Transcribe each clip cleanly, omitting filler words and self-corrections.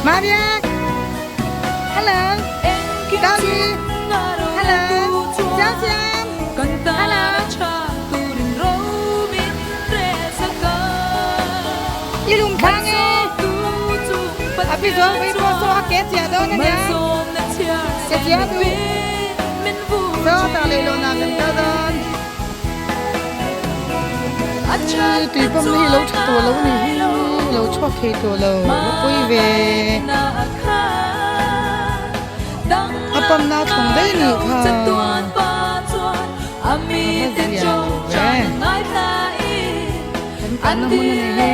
Maria Hello Doggy Hello Siam Siam Hello I lung thlang e A pi zual vai pawh saw a ke chiah dawn a nia Ke chiah duh Saw tah leh lawh nah kan kal dawn Tui pawm na hi lo tha tawh lo ni hi lo chhuak thei tawh lo va pui ve a pawm na thlawng daih nih kha a va zia lo ve kan kalna hmun a ni hi.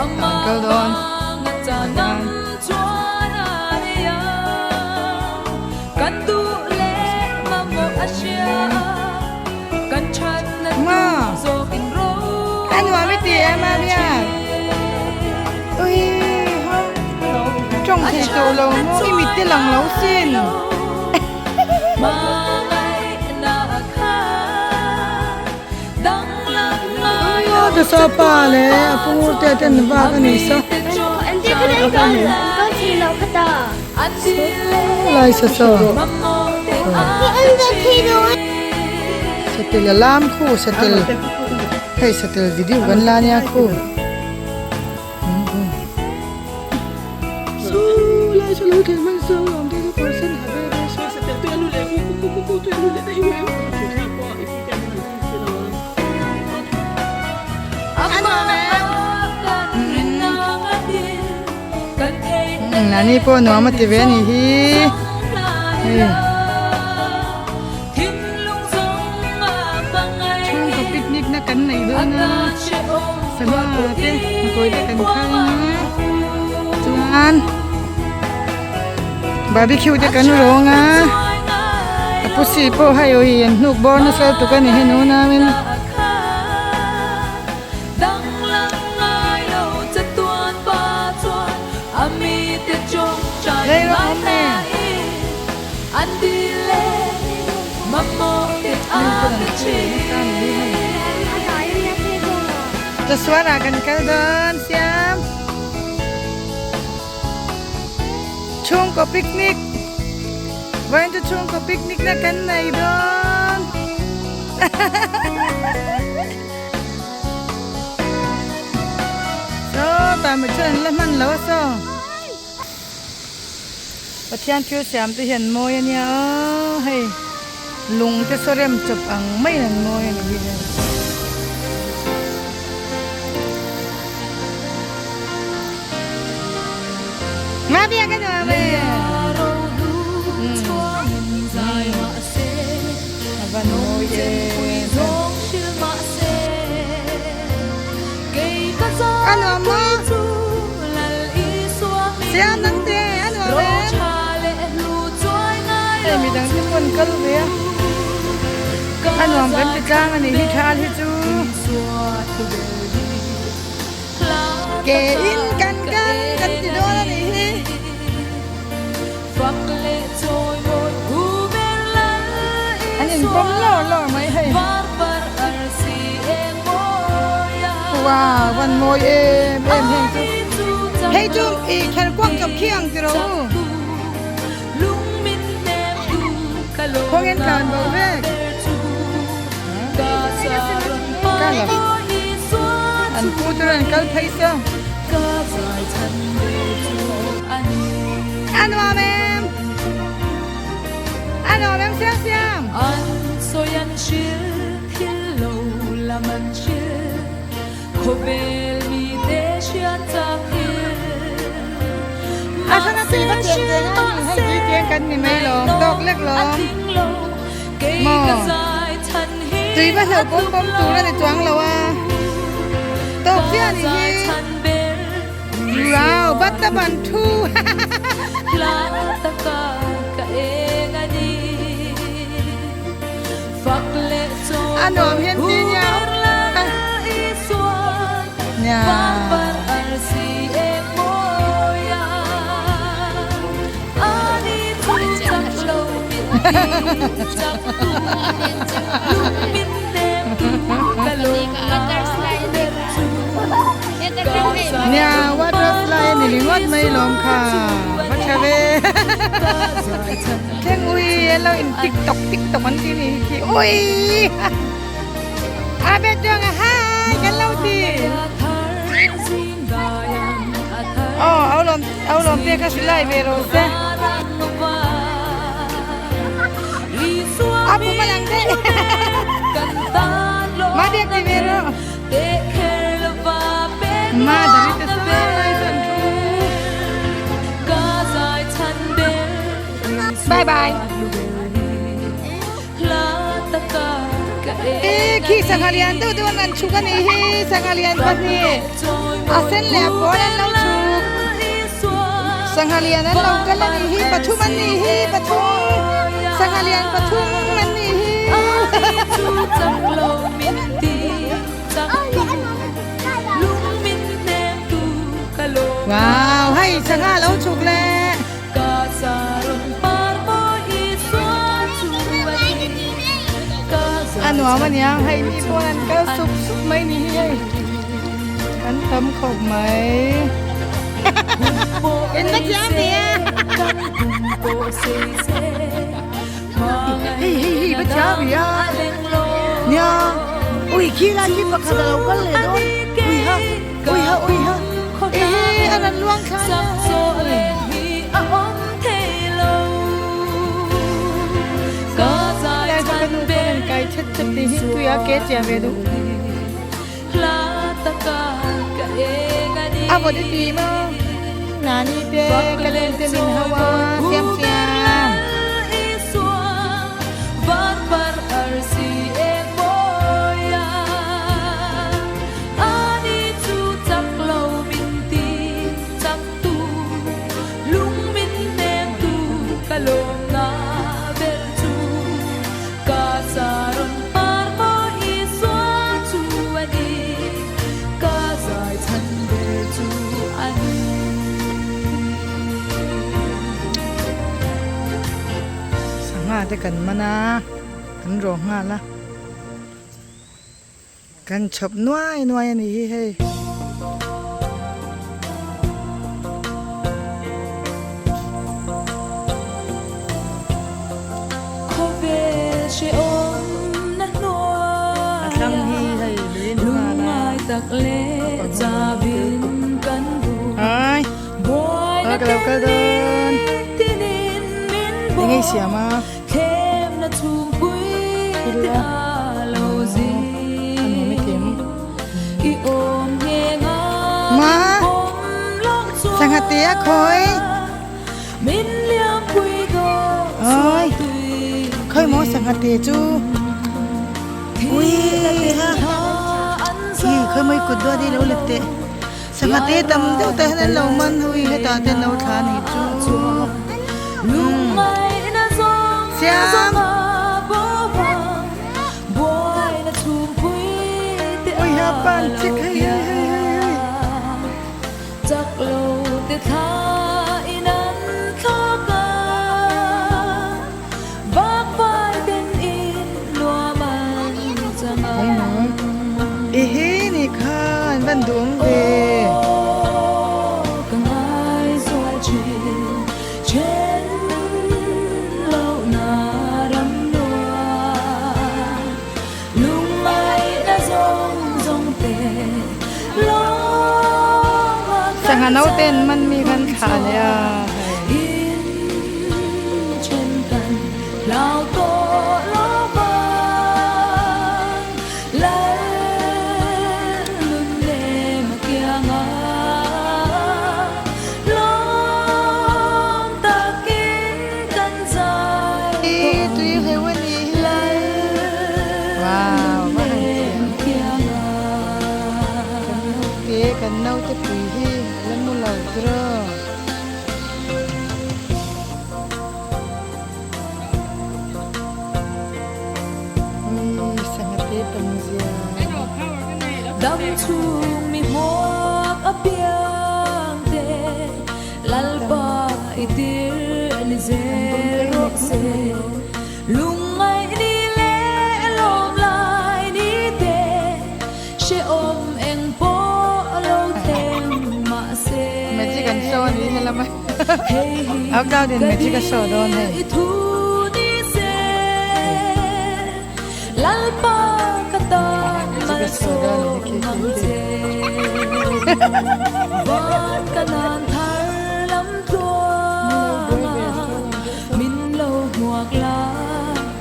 An kal dawn Ma a nuam i ti em a bia ui ha tawng thei tawh lo maw i mit te lang lo sin. Joshua pa leh a pu te ten vak a ni sa lai sa saw satel a lam khu satel hei satel video kan la nia khu lai saw lo thei hman saw awm te chu kawr sen ha ve ve Nani pawh nuam a ti ve a nih hi hei chhungkaw picnic na kan nei dawn a sangha te makawi te kan khai a chuan barbecue te kan rawng a a pusi pawh hei aw hi an hnuk bawr nasa lutuk a ni hei nunau in. Rei rawh awm e. Chasuan ah kan kal dawn siam. Chhungkaw picnic Vawiin chu chhungkaw picnic na kan nei dawn Saw tah mi chuan an la hman lo a saw Pathian thil siam te hian mawi a nia aw hei lung te saw rem chawp ang maiin an mawi a ni hi hei. Mavia ka nuam e. A va mawi e. A nuam maw? Siam nang te a nuam e. Hei midang te pawh an kal ve a. A nuam kan ti tlang a nih hi thal hi chu. Ke in kan kal kan ti dawn a nih hi. An inpawm lawr lawr mai hei. Wow van mawi em em heng chu. Hei chu i kher kuak chawp khi ang tiro u. Khawngin tlan bo vek. Kal a an pu te rawn kal phei saw a nuam em a nuam em siam siam a sana tui va cheng ve ngai ni hei tui cheng kan ni mai lawm tawk lek lawm maw tui va hlauh pawm pawm tur a ni chuang lo a tawk chiah ni hi wow bat a ban thu a nuam hian ti nia nia. Nia water slide ani ringawt mai lawm kha va tha ve thleng ui an lo in tik tok tik tok an ti ni hi khi ui a bet chuang a hai kan lo ti aw au lawm au lawm te kha silai ve rawh se a pum a lang daih ma biak ti ve rawh ma dari te saw lai chuan thu bye bye E khi sangha lian deuh deuh an rawn chhuk a nih hi sangha lian pahnih a sen leh a pawl an lo chhuk sangha lian an lo kal a nih hi pathum an nih hi pathum sangha lian pathum an nih hi. Wow hei sangha a lo chhuk leh. A nuam a niang hei mi pawn an kal sup sup mai ni hi hei an tam khawp mai in va chiang ve a hei hei hei va chiang ve a nia ui khi lai khi pakhat a lo kal leh dawn ui ha. Ui ha ui ha ehe a rawn luang thla a ka nu pawn an kai chet chet tih hi tui a ke chiah ve duh a vawt i ti maw nani te ka nu te min hau a siam siam. Sangha te kan man a, kan rawh nghal a. Kan chhawp nuai nuai a ni hi hei. A thlang hi hei lui a ni nghal a. Ai a ka lo kal dawn. Eng ei siam a. Thil a a nuam i tim. Ma sangha te a khawi. Oi khawi maw sangha te chu ui ha hi khawi maw i kut duat hi lo let teh. Sangha te tam deuh te hian an lo man hui hetah te an lo thla a nih chu umm siam ui ha pan chik hei hei hei hei hei. I hi ni kha an van duh awm ve. Sangha naute an man mi khan thlah leh a hei. Tui hleuh a nih hi. Wow va han thiam. Kan naute kan naute pui hi a la mu lo tiraw. Ui sangha te tam zia. Magic an show a ni helama au cloud in magic a show dawn hei. Magic a show dawn a ni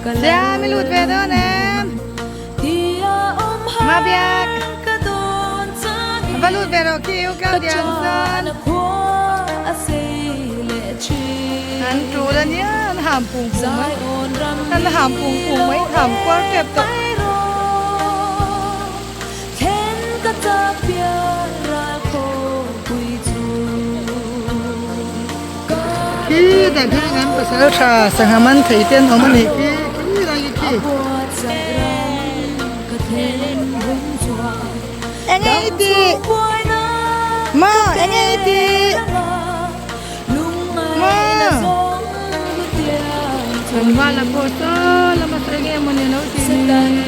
khi Siam i lut ve dawn em? Mabiak va lut ve rawh khi u Claudia ang chuan an tul a nia an ham pung pung mai an ham pung pung mai ham kual tep tawh. Khi dah hian an pasal tha sangha man thei te an awm a nih khi khi lai khi khi. Enge i tih? Maw enge i tih? Maw Kan vala pawh saw lama saw enge mawni a lo tih ni.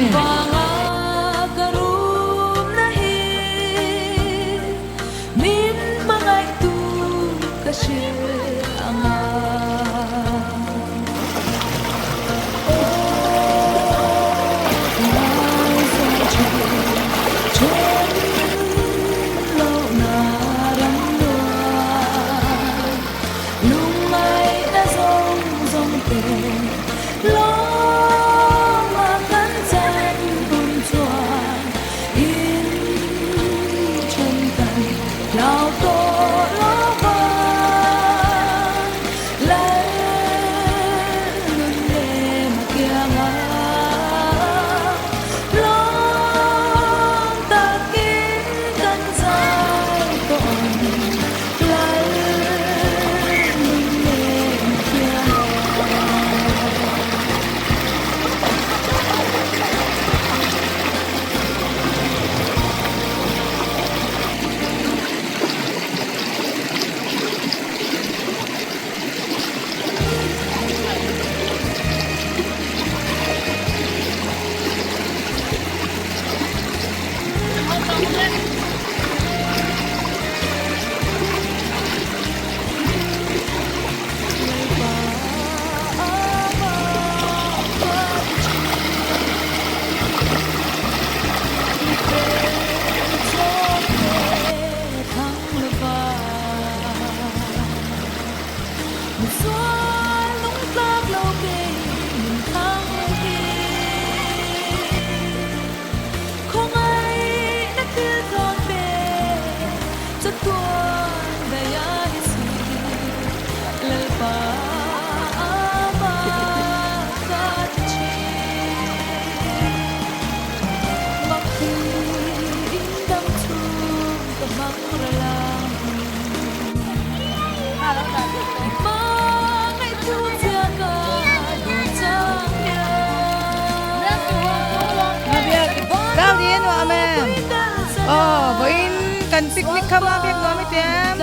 Vawiin kan picnic kha maw biak nuam i tiam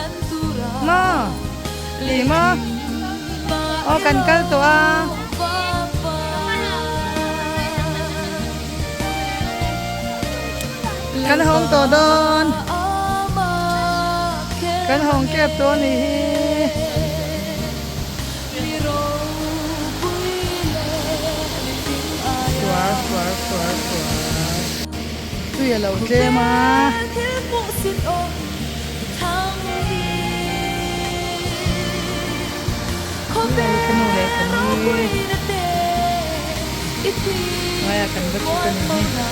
maw ti maw aw kan kal tawh a. Kan hawng tawh dawn kan hawng kep tawh a nih hi. Suar suar suar suar tui a lo tlem a. Ka nu leh ka ni hnuaiah kan va chhuk a nih hi.